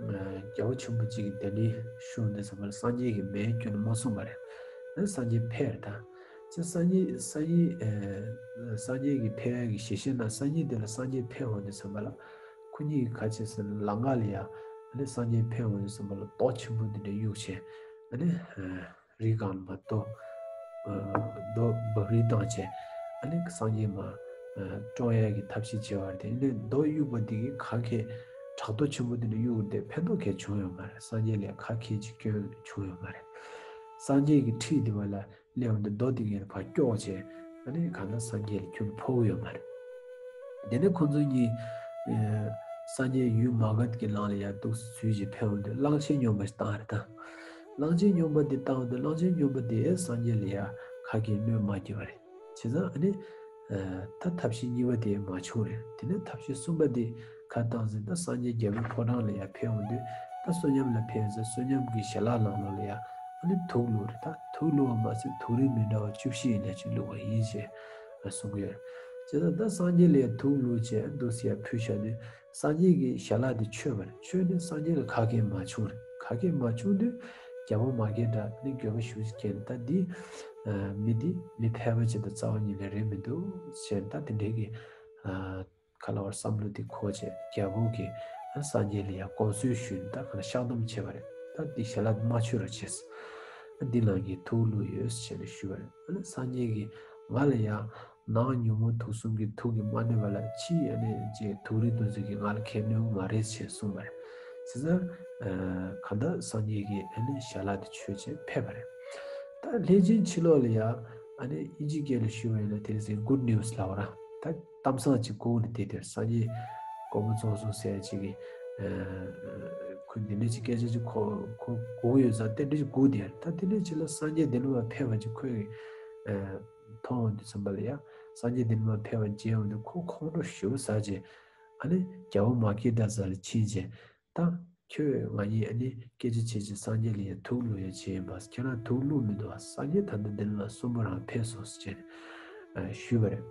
རྒྱལ་པོ་ཆེན་པོ་གཅིག་གི་གདན་འདྲེན་ཞུ་འདི་ཙམ་པ་ལ་སངས་རྒྱས་ཀྱིས་མེད་སྐྱོན་མ་གསུངས་པ་རེད། ཨ་ནི་སངས་རྒྱས་ཕེབས་རེད་ད། ཅེས་སངས་རྒྱས་སངས་རྒྱས་སངས་རྒྱས་ཀྱི་ཕེབས་ཡ་གི་ཞལ་བཞེས་ན་སངས་རྒྱས་འདི་ལ་སངས་རྒྱས་ཕེབས་འོང་འདི་ཙམ་པ་ལ་ཁོ་གཉིས་ཀྱི་ཁ་ཆེ་ཟེར་ན་ལམ་ཁ་ལ་ཡ་ཨ་ནི་སངས་རྒྱས་ཕེབས་འོང་འདི་ཙམ་པ་ལ་རྡོ་ཆེན་པོ་འདི་འདྲ་གཡུགས་བྱས་ཨ་ནི། རི་སྒང་ལ་མར་རྡོ་རྡོ་འབབ་རིལ་བཏང་བྱས་ཨ་ནི་སངས་རྒྱས་མར་བཀྲོངས་ཡས་ཀྱི་ཐབས་ཤེས་བྱས་པ་རེད། དེ་ནས་རྡོ་གཡུགས་པ་འདི་གིས་ག་གེ་བྲག་རྡོ་ཆེན་པོ་འདི་ནས་གཡུགས་ཏེ་ཕན་ཐོགས་གང་ཡང་བྱུང་ཡོད་མ་རེད། སངས་རྒྱས་ལ་ག་གེ་ཅིག་སྐྱོན་བྱུང་ཡོད་མ་རེད། སངས་རྒྱས་ཀྱི་ཁྲི་འདི་བ་ལ་སླེབས་འོང་དུས་རྡོ་འདི་གིས་ཕར་སྐྱོར་བྱས་ཨ་ནི་གང་ལྟར་སངས་རྒྱས་ལ་སྐྱོན་ཕོག་གི་ཡོད་མ་རེད། དེ་ནས་ཁོང་ཚོ་གཉིས་ཨེ་སངས་རྒྱས་ཡུལ་མ་ག་དྷ་གི་ལམ་ལ་ཡར་འདུག་སེ་འཛུལ་བྱས་ཕེབས་འོང་དུས་གླང་ཆེན་སྨྱོན་པ་ཞིག་བཏང་རེད་ད། གླང་ཆེན་སྨྱོན་པ་འདི་བཏང་འོང་དུས་གླང་ཆེན་སྨྱོན་པ་དེས་སངས་རྒྱས་ལ་ཡ་ག་གེ་གནོད་མ་བསྐྱལ་བ་རེད། བྱས་ཙང་ཨ་ནི་ཨེ་ད་ཐབས་ཤེས་གཉིས་པ་དེ་མ་བྱུང་རེད། དེ་ནས་ཐབས་ཤེས་གསུམ་པ་དེ་ག་བཏང་ཟེར་ད་སངས་རྒྱས་རྒྱལ་པོའི་ཕོ་བྲང་ལ་ཡ་ཕེབས་འོང་དུས་ད་བསོད་སྙོམས་ལ་ཕེབས་ཟེར་བསོད་སྙོམས་ཀྱི་ཞལ་ལག་ནང་ལོགས་ལ་ཡ་ཨ་ནི་དུག་བླུགས་རེད་ད། དུག་བླུགས་པ་མ་ཟད་དུག་རིགས་མི་འདྲ་བ་བཅུ་བཞི་ཡིན་ན་ཅིག་བླུགས་པ་ཡིན་ཞེས་གསུང་གི་ཡོད་རེད། བྱས་ཙང་ད་སངས་རྒྱས་ལ་ཡ་དུག་བླུགས་བྱས་འདུག་སེ་ཡར་ཕུལ་བཞག་དུས་སངས་རྒྱས་ཀྱི་ཞལ་ལག་དེ་ཆོད་པ་རེད། ཆོད་ནས་སངས་རྒྱས་ལ་ག་གེ་མ་བྱུང་རེད། ག་གེ་མ་བྱུང་དུས་རྒྱལ་པོ་མ་སྐྱེས་དགྲ་ནི་འགྱོད་པ་ཞེ་པོ་ཅིག་སྐྱེས་ནས་ད་འདི་མི་འདི་མི་ཕལ་པ་ཅིག་དང་རྩ་བ་ཉིད་ནས་རེད་མི་འདུག་ཟེར་ད་དེ་འདྲའི་གི་ཨ་ ག་ལ་བར་བསམ་བློ་དེ་འཁོར་བྱས་རྒྱལ་པོ་གིས་ཨ་སངས་རྒྱས་ལ་ཡང་དགོངས་སྲོལ་ཞུས་ནས་ད་ག་ན་བཤགས་སྡོམ་བྱས་པ་རེད། ད་འདི་ཞལ་ལག་མ་མཆོད་རོགས་བྱས། ཨ་འདི་ལ་ངས་ཐུགས་བླུགས་ཡོད་ཟེར་ནས་ཞུས་པ་རེད། ཨ་ནི་སངས་རྒྱས་ཀྱིས་ང་ལ་ཡང་ནག་ཉོན་མོངས་དུག་གསུམ་གྱི་དུག་གིས་མ་གནོད་པ་ལ་ཕྱིས་ཨ་ནི་ཅིག་དུག་རིགས་དེ་ཚོ་གིས་ང་ལ་གལ་གནོད་ཀྱི་མ་རེད་ཅེས་གསུངས་པ་རེད། བྱས་ཙང་གང་ལྟར་སངས་རྒྱས་ཀྱིས་ཨ་ནི་ཞལ་ལག་དེ་མཆོད་བྱས་ཕེབས་པ་རེད། ད་ལྷས་སྦྱིན་ཕྱི་ལོགས་ལ་ཡང་ཨ་ནི་དབྱིན་ཇིའི་སྐད་ལ་ཞུ་བ་ཡིན་ན་དེ་ཚེ་good news ལབ་པ་ར། ད་གཏམ་བཟང་ཅིག་སྒུག་ནས་བསྡད་དེ་སངས་རྒྱས་དཀོན་མཆོག་གསུམ་ཟེར་ཅིག་གིས་ཁོས་འདི་འདྲ་ཅིག་སྐད་ཆ་ཅིག་གོ་གོ་གི་ཡོད་ཙང་དེ་འདྲ་ཅིག་སྒུག་བསྡད། ད་དེ་འདྲ་ཅིག་ལ་སངས་རྒྱས་འདི་ལ་མ་ཕེབས་པ་ཅིག་ཁོས་མཐོང་འོང་དུས་ཙམ་པ་ལ་ཡ། སངས་རྒྱས་འདི་ལ་མ་ཕེབས་པ་མཇལ་འོང་དུས་ཁོ་ཁོང་ཁྲོ་ཞེ་པོ་ཟ་བྱས། ཨ་ནི་རྒྱལ་པོ་མ་སྐྱེས་དགྲ་རྩ་ལ་ཕྱིན་བྱས། ད་ཁྱོད་ང་གཉིས་ཨ་ནི་སྐད་ཆ་བྱས་བྱས་སངས་རྒྱས་ལ་ཡ་ཐུགས་བླུགས་ཡ་བྱས་ཡིན་པ། ཁྱེད་རང་ཐུགས་བླུགས་མི་འདུག་ཨ། སངས་རྒྱས་ད་ལྟ་འདི་ལ་གསོན་པོ་རང་ཕེབས་སོང་ཟེར་བྱས་ནས་ཞུས་པ་རེད།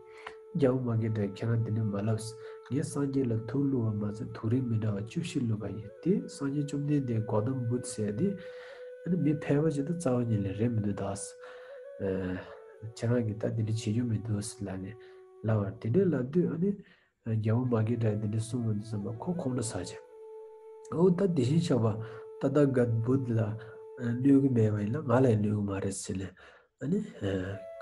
རྒྱལ་པོ་མ་སྐྱེས་དགྲ་ཁྱེད་རང་འདི་འདྲ་མ་ལབས། ངས་སངས་རྒྱས་ལ་ཐུགས་བླུགས་པ་མ་ཚད་དུག་རིགས་མི་འདྲ་བ་བཅུ་བཞི་བླུགས་པ་ཡིན། དེ་སངས་རྒྱས་བཅོམ་ལྡན་འདས་གོ་ཏམ་བུད་ཟེར་དེ་ཨ་ནི་མི་ཕལ་པ་ཅིག་ད་རྩ་བ་ཉིད་ལས་རེད་མི་འདུག་ད། ཁྱེད་རང་གིས་ད་འདི་འདྲ་བྱེད་རྒྱུ་མི་འདུག་ཟེར་ལབ་ནས་ལབ་པ་རེད། དེ་འདྲ་ལབ་དུས་ཨ་ནི། རྒྱལ་པོ་མ་སྐྱེས་དགྲ་འདི་འདྲ་གསུངས་པ་འདི་ཙམ་པ་ཁོ་ཁོང་ཁྲོ་ཟ་བྱས། འོ་ད་དེ་བཞིན་གཤེགས་པ་ཏ་ཐཱ་ག་ཏ་བུདྡྷ་ལ་གནོད་ཀྱི་མེད་པ་ཡིན་ན་ང་ལ་ཡང་གནོད་ཀྱི་མ་རེད་ཟེར་ནས། ཨ་ནི་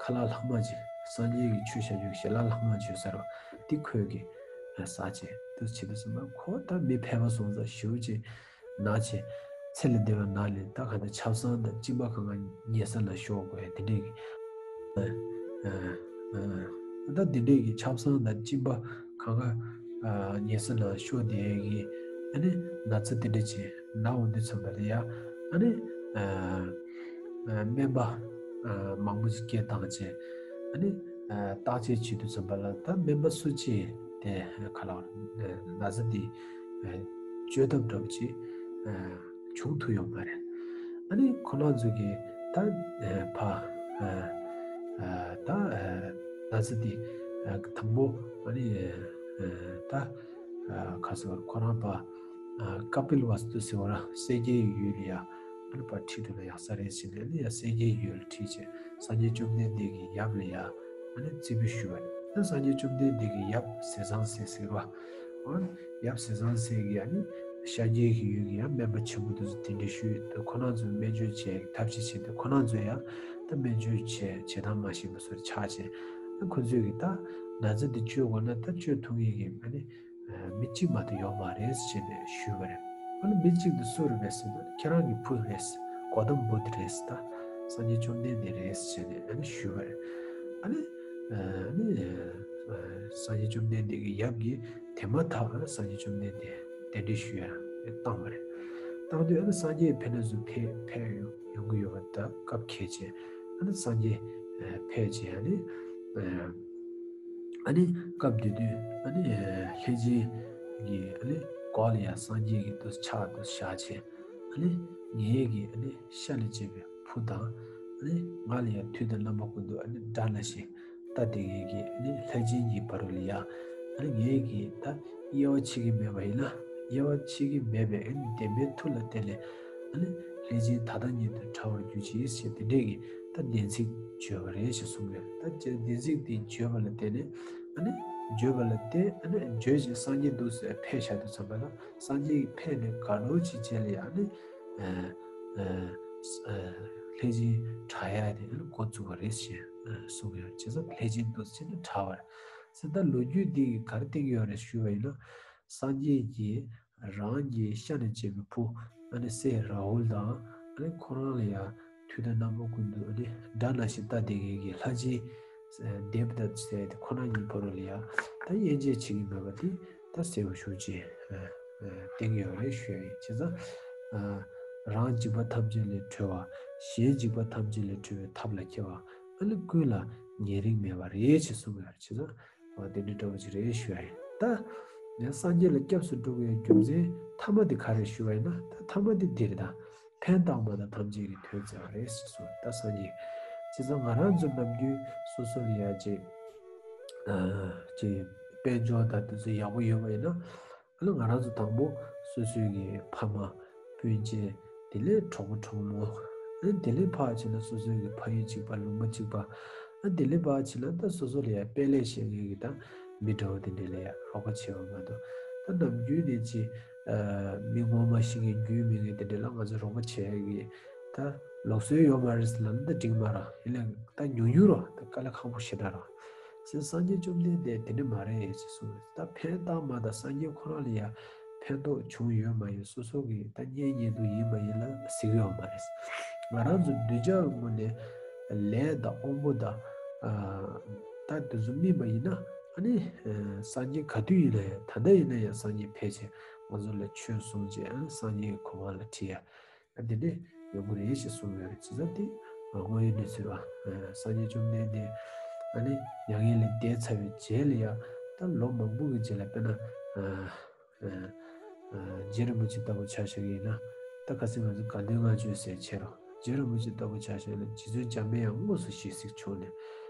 ཁ་ལག་ལྷག་མ་ཅིག་སངས་རྒྱས་ཀྱི་ཆོས་བྱ་རྒྱུ་ཞལ་ལག་ལྷག་མ་ཅིག་ཟེར་བ་འདི་ཁོས་ཀྱིས་ཟ་བྱས། དེ་བྱེད་དུས་ཙམ་པ་ཁོ་ད་མི་ཕལ་པ་སོང་ཙང་ཞེ་པོ་ཅིག་ན་བྱས། ཚེ་ལས་འདས་པ་ན་ལས་ད་ག་ད་ཆབ་གསང་དང་གཅིན་པ་གང་ག་ཉལ་ས་ལ་ཤོར་དགོས་ཡ་དེ་འདྲས་ཀྱི། ད་དེ་འདྲས་ཀྱི་ཆབ་གསང་དང་གཅིན་པ་གང་ག་ཉལ་ས་ལ་ཤོར་དེ་ཡ་གི་ཨ་ནི་ན་ཚ་དེ་འདྲས་ཅིག་ན་འོང་དུས་ཙམ་པ་ལ་ཡ་ཨ་ནི་སྨན་པ་མང་པོ་ཅིག་སྐད་བཏང་བྱས། ཨ་ནི་བརྟག་དཔྱད་བྱེད་དུས་ཙམ་པ་ལ་ད་སྨན་པ་སུ་གཅིག་དེ་ག་ལ་ན་ཚ་འདི་བཅོས་ཐབས་འདྲ་པོ་ཅིག་བྱུང་ཐུབ་ཡོད་མ་རེད། ཨ་ནི་ཁོ་རང་ཚོ་གིས་ད་ཕ་ད་ན་ཚ་འདི་དང་པོ་ཨ་ནི་ད་ཁ་སོ་ཁོ་རང་ཕ་ཀ་པིལ་ཝ་སྟུ་ཟེར་བ་ར་སེང་གེའི་ཡུལ་ལ་ཡ། ཨ་ནི་ཕར་ཁྲིད་ཐུབ་ན་ཡག་ས་རེད་ཟེར་ནས་ཨ་ནི་ཡ་སེང་གེའི་ཡུལ་ཁྲིད་བྱས་སངས་རྒྱས་བཅོམ་ལྡན་འདས་ཀྱི་ཡབ་ལ་ཡ་ཨ་ནི་རྩིས་འབུལ་ཞུས་པ་རེད། ད་སངས་རྒྱས་བཅོམ་ལྡན་འདས་ཀྱི་ཡབ་ཟས་གཙང་སྲས་ཟེར་བ། ཨ་ནི་ཡབ་ཟས་གཙང་སྲས་ཀྱིས་ཨ་ནི་ཤཱཀྱའི་གི་ཡུལ་གྱི་ཡང་སྨན་པ་ཆེན་པོ་དེ་ཚོ་གདན་འདྲེན་ཞུས། ད་ཁོ་རང་ཚོས་སྨན་བཅོས་བྱས་ཐབས་ཤེས་བྱས་ཏེ་ཁོ་རང་ཚོས་ཡང་ད་སྨན་བཅོས་བྱས་བྱེད་སྟངས་མ་ཤེས་པ་སོགས་ཆགས་བྱས། ད་ཁོ་ཚོས་ཀྱི་ད་ན་ཚ་འདི་བཅོས་དགོས་ན་ད་བཅོས་ཐུབ་ངེས་ཀྱི་ཨ་ནི། མི་གཅིག་མ་གཏོགས་ཡོད་མ་རེད་ཟེར་ནས་ཞུས་པ་རེད། ཨ་ནི་མི་གཅིག་དེ་སུ་རེད་པས་ཟེར་ན་ཁྱེད་རང་གི་བུ་རེད། གོ་ཏམ་བུདྡྷ་རེད། ད་སངས་རྒྱས་བཅོམ་ལྡན་འདས་རེད་ཟེར་ནས་ཨ་ནི་ཞུས་པ་རེད། ཨ་ནི་ཨ་ནི་སངས་རྒྱས་བཅོམ་ལྡན་འདས་ཀྱི་ཡབ་ཀྱིས་དེ་མ་ཐག་ཨ་ནི་སངས་རྒྱས་བཅོམ་ལྡན་འདས་གདན་འདྲེན་ཞུ་ཡ་བཏང་བ་རེད། བཏང་དུས་ཨ་ནི་སངས་རྒྱས་ཕེབས་ན་ཚུར་ཕེབས་ཕེབས་ཡོང་གི་ཡོད་པ་ད་སྐབས་འཁེལ་བྱས་ཨ་ནི་སངས་རྒྱས་ཕེབས་བྱས་ཨ་ནི། ཨ་ནི་སྐབས་དེ་དུས་ཨ་ནི་ལྷས་སྦྱིན་གྱིས་ཨ་ནི་གོ་ལ་ཡ་སངས་རྒྱས་ཀྱི་དུས་ཕྱག་ཏུ་བཞག་བྱས་ཨ་ནི་ངེད་ཀྱི་ཨ་ནི་ཤ་ལས་སྐྱེས་པའི་བུ་དང་ཨ་ནི་ང་ལ་ཡ་དུས་དང་རྣམ་པ་ཀུན་ཏུ་ཨ་ནི་དགྲ་ལ་ཞིག་ལྟ་དེ་ངེད་ཀྱི་ཨ་ནི་ལྷས་སྦྱིན་གྱི་བར་ལ་ཡ་ཨ་ནི་ངེད་ཀྱི་ད་དབྱེ་བ་ཕྱེ་གི་མེད་པ་ཡིན་ན་དབྱེ་བ་ཕྱེ་གི་མེད་པའི་ཨ་ནི་བདེན་པའི་མཐུ་ལ་བརྟེན་ནས་ཨ་ནི་ལྷས་སྦྱིན་ད་ལྟ་ཉིད་དུ་ཕྲ་བར་གྱུར་ཅིག་ཞེས་དེ་འདྲས་ཀྱི། ད་བདེན་ཚིག་བརྗོད་པ་རེད་ཅེས་གསུངས་ཡོད། ད་བདེན་ཚིག་འདི་བརྗོད་པ་ལ་བརྟེན་ནས་ཨ་ནི་བརྗོད་པ་ལ་བརྟེན་ཨ་ནི་བརྗོད་ཅིང་སངས་རྒྱས་འདུག་ཟེར་ཕེབས་བཞག་དུས་ཙམ་པ་ལ་སངས་རྒྱས་ཕེབས་ནས་ག་འདྲ་ཅིག་བྱས་ལ་ཡ་ཨ་ནི་ལྷས་སྦྱིན་དྲག་ཡ་དེ་ཨ་ནི་འགོ་བཙུགས་པ་རེད་ཅེས་གསུངས་ཡོད། བྱས་ཙང་ལྷས་སྦྱིན་འདུག་ཟེར་ནས་དྲག་པ་རེད་ཟེར། ད་ལོ་རྒྱུས་འདི་གིས་ག་རེ་བསྟན་གྱི་ཡོད་རེད་ཞུས་པ་ཡིན་ན། སངས་རྒྱས་ཀྱིས་རང་གི་ཤ་ནས་སྐྱེས་པའི་བུ་ཨ་ནི་སྲས་རཱ་ཧུལ་དང་ཨ་ནི་ཁོ་རང་ལ་ཡང་དུས་དང་རྣམ་པ་ཀུན་ཏུ་ཨ་ནི་དགྲ་ནང་བཞིན་ལྟ་བསྡད་མཁན་གྱི་ལྷ་སྦྱིན་དེབ་ཏ་ཟེར་དེ་ཁོ་རང་གཉིས་བར་ལ་ཡང་ད་དབྱེ་འབྱེད་བྱེད་ཀྱི་མེད་པ་དེ་ད་གསལ་པོ་ཞེ་པོ་ཅིག་བསྟན་གྱི་ཡོད་རེད་ཞུ་ཡ་ཡིན། བྱས་ཙང་རང་འཇིགས་པ་ཐམས་ཅད་ལས་གྲོལ་བ། གཞན་འཇིགས་པ་ཐམས་ཅད་ལས་གྲོལ་བའི་ཐབས་ལ་མཁས་པ། ཨ་ནི་ཀུན་ལ་ཉེ་རིང་མེད་པ་རེད་ཅེས་གསུངས་ཡོད་རེད། བྱས་ཙང་། འོ་དེ་འདྲ་འདྲ་བོ་ཅིག་རེད་ཞུ་ཡ་ཡིན། ད་ངས་སངས་རྒྱས་ལ་སྐྱབས་སུ་འགྲོ་དགོས་རྒྱུ་མཚན་ཐ་མ་དེ་ག་རེ་ཞུ་བ་ཡིན་ན། ད་ཐ་མ་དེ་འདི་རེད། ད་ཕན་བཏགས་པ་དང་ཐམས་ཅད་ཀྱི་དོན་མཛད་པ་རེད་ཟེར་གསུངས། ད་སངས་རྒྱས་བྱས་ཙང་ང་རང་ཚོ་ནམ་རྒྱུན་སོ་སོ་ལ་ཡ་ཅིག་ཅིག་དཔལ་འབྱོར་དང་དེ་ཚོ་ཡག་པོ་ཡོད་པ་ཡིན་ན། ཨ་ནི་ང་རང་ཚོ་དང་པོ་སོ་སོའི་གི་ཕ་མ་སྤུན་མཆེད། དེ་ལས་གྲོགས་པོ་གྲོགས་མོ། ཨ་ནི་དེ་ལས་ཕར་ཕྱིན་ན་སོ་སོའི་གི་ཕ་ཡུལ་གཅིག་པ་ལུང་པ་གཅིག་པ། ཨ་དེ་ལས་ཕར་ཕྱིན་ན་ད་སོ་སོ་ལ་ཡ་དཔེ་ལེགས་བཤད་མཁན་གི་ད་ མི་འདྲ་བོ་དེ་འདྲ་ལ་ཡ་རོགས་པ་བྱས་པ་མ་གཏོགས། ད་ནམ་རྒྱུན་ནས་ཅི་མི་ངོ་མ་ཤེས་མཁན་རྒྱུས་མེད་མཁན་དེ་འདྲ་ལ་ང་ཚོས་རོགས་པ་བྱེད་ཡ་གི་ད་ལུགས་སྲོལ་ཡོད་མ་རེད་ལབ་ན་ད་འགྲིག་མ་རེད། ཡིན་ནའང་ད་ཉུང་ཉུང་རོ། ད་དཀའ་ལས་ཁག་པོ་ཞེ་དྲག་རེད། སེམས་སངས་རྒྱས་བཅོམ་ལྡན་འདས་དེ་འདྲ་མ་རེད་ཅེས་གསུངས། ད་ཕན་བཏགས་མ་ད་སངས་རྒྱས་ཁོ་རང་ལ་ཡ་ཕན་ཐོགས་བྱུང་ཡོད་མ་ཡོད་སོ་སོ་གི་ད་གཉེན་ཉེ་དུ་ཡིན་མ་ཡིན་ལ་གཟིགས་ཡོད་མ་རེད། ང་རང་ཚོ་གདུལ་བྱ་གི་ངོས་ནས་ལས་དང་དབང་པོ་དང་ད་དེ་ཚོ་སྨིན་པ་ཡིན་ན། ཨ་ནི་སངས་རྒྱས་ག་དུས་ཡིན་ན་ཡང་ད་ལྟ་ཡིན་ན་ཡང་སངས་རྒྱས་ཕལ་ཆེར་ང་ཚོ་ལ་ཆོས་གསུངས་རྗེས་ཨ་ནི་སངས་རྒྱས་ཀྱི་གོ་འཕང་ལ་ཁྲིད་ཡ། ཨ་འདི་འདྲས་ཡོང་གི་རེད་ཅེས་གསུངས་ཡོད་རེད། བྱས་ཙང་དེ་དངོས་ཡོད་གནས་ཚུལ་རེད་བ། སངས་རྒྱས་བཅོམ་ལྡན་འདས་ཨ་ནི་མྱ་ངན་ལས་འདས་ཚར་བའི་རྗེས་ལ་ཡང་ད་ལོ་མང་པོ་གི་རྗེས་ལ་དཔེར་ན་རྗེ་རིན་པོ་ཆེ་ལྟ་བུ་ཆ་བཞག་ཡིན་ན། ད་ཁ་སང་ང་ཚོ་དགའ་ལྡན་ལྔ་མཆོད་ཟེར་བྱས་རོགས། རྗེ་རིན་པོ་ཆེ་ལྟ་བུ་ཆ་བཞག་ན་རྗེ་བཙུན་འཇམ་པའི་དབྱངས་དངོས་སུ་ཞལ་གཟིགས་བྱུང་ནས་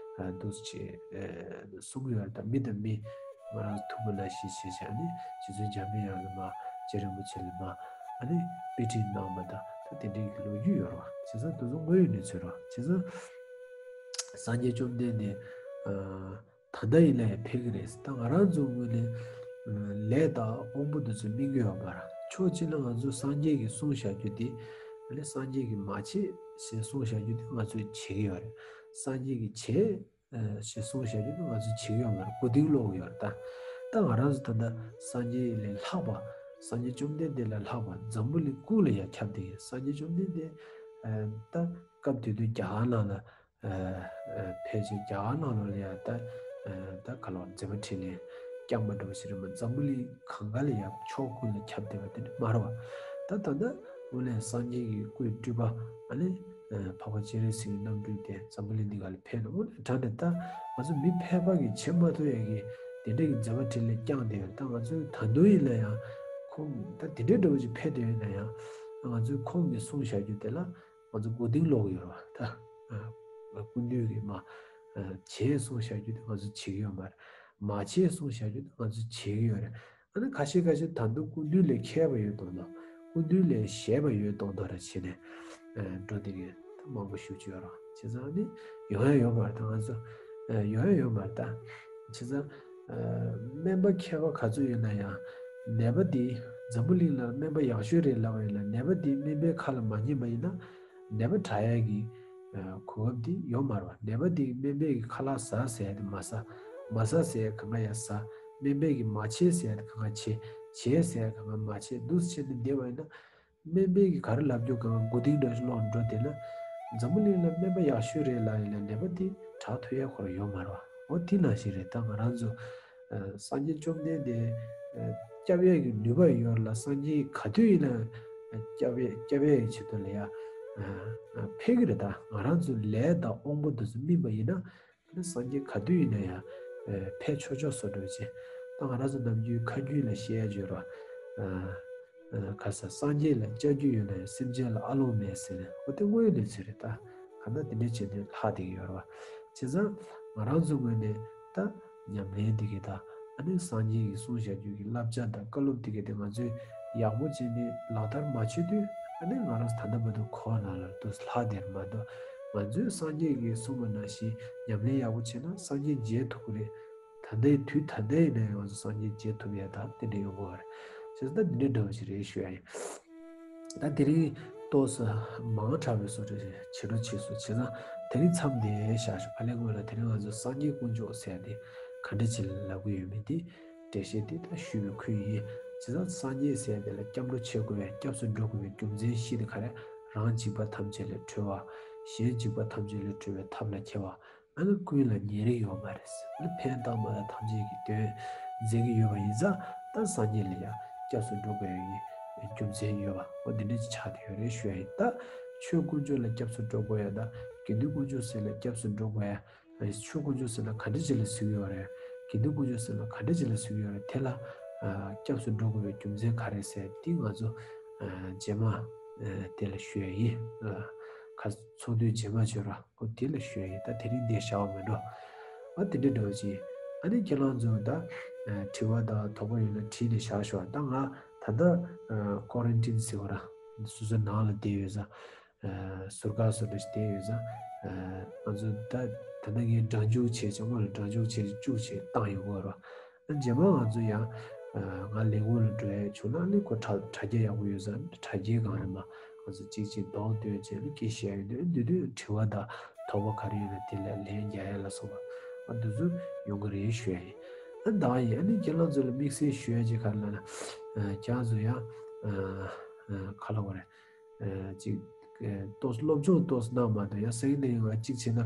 འདུག་ཅེས་གསུང་གི་ཡོད་རེད། ད་མི་དང་མི་ང་རང་ཐུག་པ་ནང་བཞིན་བྱས་བྱས་ནས་རྗེ་བཙུན་འཇམ་པའི་དབྱངས་ཀྱིས་མ་རྗེ་རིན་པོ་ཆེ་ལ་མ་ཨ་ནི་དཔེ་ཁྲིད་གནང་བ་དང་ད་དེ་འདྲའི་གི་ལོ་རྒྱུས་ཡོད་རེད་བ། བྱས་ཙང་དེ་ཚོ་དངོས་ཡོད་གནས་ཚུལ་རེད་བ། བྱས་ཙང་སངས་རྒྱས་བཅོམ་ལྡན་འདས་ད་ལྟ་ཡིན་ན་ཡང་ཕེབས་ཀྱི་རེད། ད་ང་རང་ཚོ་ངོས་ནས་ལས་དང་དབང་པོ་དེ་ཚོ་སྨིན་གྱི་ཡོད་མ་རེད། ཕྱོགས་གཅིག་ལ་ང་ཚོ་སངས་རྒྱས་ཀྱིས་གསུངས་བཞག་རྒྱུ་དེ་ཨ་ནི་སངས་རྒྱས་ཀྱིས་མ་བྱེད་ཞེས་གསུངས་བཞག་རྒྱུ་དེ་ང་ཚོས་བྱེད་ཀྱི་ཡོད་རེད། སངས་རྒྱས་ཀྱིས་བྱེད་ཞེས་གསུངས་བཞག་རྒྱུ་དེ་ང་ཚོས་བྱེད་ཀྱི་ཡོད་མ་རེད། མགོ་རྟིང་སློག་གི་ཡོད་རེད། ད་ད་ང་རང་ཚོ་ད་ལྟ་སངས་རྒྱས་ལས་ལྷག་པ་སངས་རྒྱས་བཅོམ་ལྡན་འདས་ལས་ལྷག་པ་འཛམ་བུ་གླིང་ཀུན་ལ་ཡང་ཁྱབ་བསྡད་ཡོད། སངས་རྒྱས་བཅོམ་ལྡན་འདས་ད་སྐབས་དེ་དུས་རྒྱ་གར་ནང་ལ་ཕལ་ཆེར་རྒྱ་གར་ནང་ལོགས་ལ་ཡང་ད་ད་ག་ལོ་མཛད་པ་འཕྲིན་ལས་བསྐྱངས་པ་འདྲ་བོ་ཞིག་རེད་མ། འཛམ་བུ་གླིང་གང་ག་ལ་ཡང་ཕྱོགས་ཀུན་ལ་ཁྱབ་བསྡད་པ་དེ་འདྲ་མ་རེད་བ། ད་ད་ལྟ་དངོས་གནས་སངས་རྒྱས་ཀྱི་སྐུའི་སྤྲུལ་པ་ཨ་ནི་འཕགས་པ་སྤྱན་རས་གཟིགས་ཀྱི་རྣམ་སྤྲུལ་དེ་འཛམ་བུ་གླིང་འདི་ག་ལ་ཕེབས་ནས་དངོས་གནས་དྲང་གནས་ད་ང་ཚོ་མི་ཕལ་པ་གིས་བྱེད་མ་ཐུབ་ཡ་གི་དེ་འདྲ་གི་མཛད་པ་འཕྲིན་ལས་བསྐྱངས་བསྡད་ཡོད། ད་ང་ཚོའི་ད་དུང་ཡིན་ན་ཡང་ཁོང་ད་དེ་འདྲའི་འདྲ་བོ་ཞིག་ཕེབས་བསྡད་ཡོད་ན་ཡང་ང་ཚོས་ཁོང་གིས་གསུངས་བཞག་རྒྱུ་དེ་ལ་ང་ཚོ་མགོ་རྟིང་སློག་གི་ཡོད་རེད་བ། ད་སྐུ་མདུན་གྱིས་མ་བྱེད་གསུངས་བཞག་རྒྱུ་དེ་ང་ཚོ་བྱེད་ཀྱི་ཡོད་མ་རེད། མ་བྱེད་གསུངས་བཞག་རྒྱུ་དེ་ང་ཚོ་བྱེད་ཀྱི་ཡོད་རེད། ཨ་ནི་ཁ་ཤས་ཁ་ཤས་ད་དུང་སྐུ་མདུན་ལས་མཁས་པ་ཡོད་མདོག་མདོག་སྐུ་མདུན་ལས་ཞན་པ་ཡོད་མདོག་མདོག་ར་བྱས་ནས་འགྲོ་བསྡད་མཁན་ད་མང་པོ་ཞེ་པོ་ཅིག་ཡོད་རེད། བྱས་ཙང་ཨ་ནི་ཡོང་ཡ་ཡོད་མ་རེད། ད་ང་ཚོ་ཡོང་ཡ་ཡོད་མ་རེད། ད་བྱས་ཙང་སྨན་པ་མཁས་པ་ག་ཚོད་ཡོད་ན་ཡང་ནད་པ་འདི་འཛམ་བུ་གླིང་ལ་སྨན་པ་ཡག་ཤོས་རེད་ལབ་པ་ཡིན་ན་ནད་པ་འདི་སྨན་པའི་ཁ་ལ་མ་ཉན་པ་ཡིན་ན་ནད་པ་དྲག་ཡ་གི་གོ་སྐབས་འདི་ཡོད་མ་རེད་བ། ནད་པ་འདི་སྨན་པའི་གི་ཁ་ལག་ཟ་ཟེར་ཡ་དེ་མ་ཟ། མ་ཟ་ཟེར་ཡ་གང་ག་ཡ་ཟ། སྨན་པའི་གི་མ་བྱེད་ཟེར་ཡ་དེ་གང་ག་བྱེད། བྱེད་ཟེར་ཡ་གང་ག་མ་བྱེད། འདུག་སེ་བྱས་ནས་བསྡད་པ་ཡིན་ན། སྨན་པས་ཀྱིས་ག་རེ་ལབ་རྒྱུ་གང་མགོ་རྟིང་འདྲ་ཞིག་སློག་འགྲོ་དེ་ལ། འཛམ་བུ་གླིང་ལ་སྨན་པ་ཡག་ཤོས་རེད་ལབ་ཡིན་ན་ནད་པ་དེ་དྲག་ཐུབ་ཡ་ཁོ་རང་ཡོད་མ་རེད་བ། འོ་དེ་ནང་བཞིན་རེད། ད་ང་རང་ཚོ་སངས་རྒྱས་བཅོམ་ལྡན་འདས་སྐྱབས་ཡས་ཀྱི་ནུས་པ་ཡོད་ལ་སངས་རྒྱས་ག་དུས་ཡིན་ན་སྐྱབས་ཡས་སྐྱབས་ཡས་ཀྱི་ཆེད་དུ་ལ་ཡ་ཕེབས་ཀྱི་རེད། ད་ང་རང་ཚོ་ལས་དང་དབང་པོ་དེ་ཚོ་སྨིན་པ་ཡིན་ན། ཨ་ནི་སངས་རྒྱས་ག་དུས་ཡིན་ན་ཡང་ཕེབས་ཆོག་ཆོག་བཟོ་འདྲ་བྱས། ད་ང་རང་ཚོ་ནམ་རྒྱུན་ཁ་རྒྱུན་ལ་བཤད་ཡ་བརྗོད་རོགས། ག་ས་སངས་རྒྱས་ལ་ལྕགས་ཀྱུ་ཡོད་ན་ཡང་སེམས་ཅན་ལ་ཨ་ལོང་མེད་ཟེར་ནས་འོ་དེ་དངོས་ཡོད་གནས་ཚུལ་རེད། ད་ག་ན་དེ་འདྲ་བྱས་ནས་ལྷག་བསྡད་ཀྱི་ཡོད་རེད་བ། བྱས་ཙང་ང་རང་ཚོ་ངོས་ནས་ད་ཉམས་ལེན་འདི་གི་ད་ཨ་ནི་སངས་རྒྱས་ཀྱིས་གསུངས་བཞག་རྒྱུ་གི་བསླབ་བྱ་དང་བཀའ་སློབ་འདི་གི་དེ་ང་ཚོས་ཡག་པོ་བྱས་ནས་ལག་བསྟར་མ་བྱེད་དུས་ཨ་ནི་ང་རང་ཚོ་ད་ལྟ་བར་དུ་གོ་བ་ནང་ལ་འདུག་ལྷག་བསྡད་རེད་མ་གཏོགས། ང་ཚོས་སངས་རྒྱས་ཀྱིས་གསུངས་པ་ནང་བཞིན་ཉམས་ལེན་ཡག་པོ་བྱས་ན་སངས་རྒྱས་མཇལ་ཐུབ་ཀྱི་རེད། ད་ལྟའི་དུས་ད་ལྟའི་ནས་ང་ཚོ་སངས་རྒྱས་མཇལ་ཐུབ་ཡ་ད་དེ་འདྲ་ཡོང་གི་རེད། བྱས་ཙང་ད་འདི་འདྲ་འདྲ་བོ་ཞིག་རེད་ཞུ་ཡ་ཡིན། ད་དེ་རིང་ཏོག་ཙམ་མང་དྲགས་པའི་བཟོ་འདྲ་ཞིག་བྱེད་འགྲོ་བྱས་སོང་། བྱས་ཙང་དེ་རིང་མཚམས་འདིར་བཞག་ཞོག་ཨ་ལས་སྔོན་ལ་དེ་རིང་ང་ཚོ་སངས་རྒྱས་དཀོན་མཆོག་ཟེར་ཡ་དེ་ག་འདྲ་ཅིག་ལབ་ཀྱི་ཡོད་མེད་དེ། འགྲེལ་བཤད་དེ་ད་ཞུས་པའི་ཁུལ་ཡིན། བྱས་ཙང་སངས་རྒྱས་ཟེར་དེ་ལ་སྐྱབས་འགྲོ་བྱེད་དགོས་པའི་སྐྱབས་སུ་འགྲོ་དགོས་པའི་རྒྱུ་མཚན་བཞི་དེ་ག་རེ། རང་འཇིགས་པ་ཐམས་ཅད་ལས་གྲོལ་བ། གཞན་འཇིགས་པ་ཐམས་ཅད་ལས་གྲོལ་བའི་ཐབས་ལ་མཁས་པ། ཨ་ནི་ཀུན་ལ་ཉེ་རིང་ཡོད་མ་རེད། ཨ་ནི་ཕན་བཏགས་མ་ཐམས་ཅད་ཀྱི་དོན་མཛད་ཀྱི་ཡོད་པ་ཡིན་ཙང་ད་སངས་རྒྱས་ལ་ཡང་སྐྱབས་སུ་འགྲོ་དགོས་ཡ་གི་རྒྱུ་མཚན་ཡོད་པ་འོ་འདི་འདྲ་ཅིག་ཆགས་བསྡད་ཡོད་རེད་ཞུ་ཡ་ཡིན། ད་ཆོས་དཀོན་མཆོག་ལ་སྐྱབས་སུ་འགྲོ་དགོས་ཡ་ད་དགེ་འདུན་དཀོན་མཆོག་ཟེར་ལ་སྐྱབས་སུ་འགྲོ་དགོས་ཡ། ཆོས་དཀོན་མཆོག་ཟེར་ན་ག་འདྲ་ཅིག་ལ་ཟེར་གྱི་ཡོད་རེད། དགེ་འདུན་དཀོན་མཆོག་ཟེར་ན་ག་འདྲ་ཅིག་ལ་ཟེར་གྱི་ཡོད་རེད། དེ་ལ་ཨ་སྐྱབས་སུ་འགྲོ་དགོས་པའི་རྒྱུ་མཚན་ག་རེ་ཟེར་དེ་ང་ཚོ་ཨ་རྗེས་མ་ཨ་དེ་ལ་ཞུ་ཡ་ཡིན། ཨ་ཁ་ཚོགས་འདུའི་རྗེས་མ་བརྗོད་ར་ཁོ་དེ་ལ་ཞུ་ཡ་ཡིན། ད་དེ་རིང་འདིར་བཞག་པ་མིན་འགྲོ། ཨ་དེ་འདྲ་འདྲ་བོ་ཅིག་ཨ་ནི་ཁྱེད་རང་ཚོ་ད་ཨ་དྲི་བ་དང་དོགས་པ་ཡོད་ན་དྲིས་ནས་བཞག་ཤོག་ད་ང་ད་ལྟ་ཨ་ཀོ་རན་ཊིན་ཟེར་བ་ར་སོ་སོ་ནང་ལ་བསྡད་ཡོད་ས། ཟུར་བཀག་སོ་འདྲ་ཞིག་བསྡད་ཡོད་ཙང་། ང་ཚོ་ད་ད་ལྟ་ངས་སྒྲ་འཇུག་བྱས་ཀྱང་སྔོན་ལ་སྒྲ་འཇུག་བྱས་བཅུག་བྱས་བཏང་ཡོད་གོ་ར། རྗེས་མ་ང་ཚོ་ཡང་ང་ལས་ཁུངས་ལ་འགྲོ་ཡ་བྱུང་ན་ནི་ཁོ་དྲ་དྲ་རྒྱ་ཡག་པོ་ཡོད་ས་དྲ་རྒྱའི་སྒང་ནས་མ་ང་ཚོ་གཅིག་གཅིག་རྡོག་བཏོན་བྱས་ནས་སྐད་བཤད་ཡོད་དུས་འདི་དུས་དྲི་བ་དང་དོགས་པ་ག་རེ་ཡོད་ན་དེ་ལ་ལན་རྒྱག་ཡ་ལ་སོགས་པ་ཨ་འདི་ཚོ་ཡོང་གི་རེད་ཞུ་ཡ་ཡིན། ཨ་ད་ཡིན་ཨ་ནི་ཁྱེད་རང་ཚོ་ལ་དམིགས་བསལ་ཞུ་ཡ་ཅིག་ག་རེ་ལབ་ན་ཁྱེད་རང་ཚོ་ཡང་ག་ལ་བ་རེད་ཅིག་ཏོག་སློབ་སྦྱོང་ཏོག་གནང་མ་གཏོགས་ཡང་སེ་ཀེན་ཌི་ཡང་གཅིག་བྱས་ན་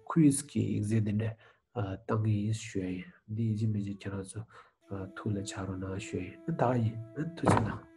ཁུ་ཝིཛ་གི་ཨེག་ཛེམ་དེ་འདྲ་བཏང་གི་ཡིན་ཞུ་ཡ་ཡིན། འདི་ཡིན་གཅིག་མིན་གཅིག་ཁྱེད་རང་ཚོ་ཐུགས་ལ་འཇགས་རོགས་གནང་ཞུ་ཡ་ཡིན། ད་ཡིན་ཐུགས་རྗེ་གནང་།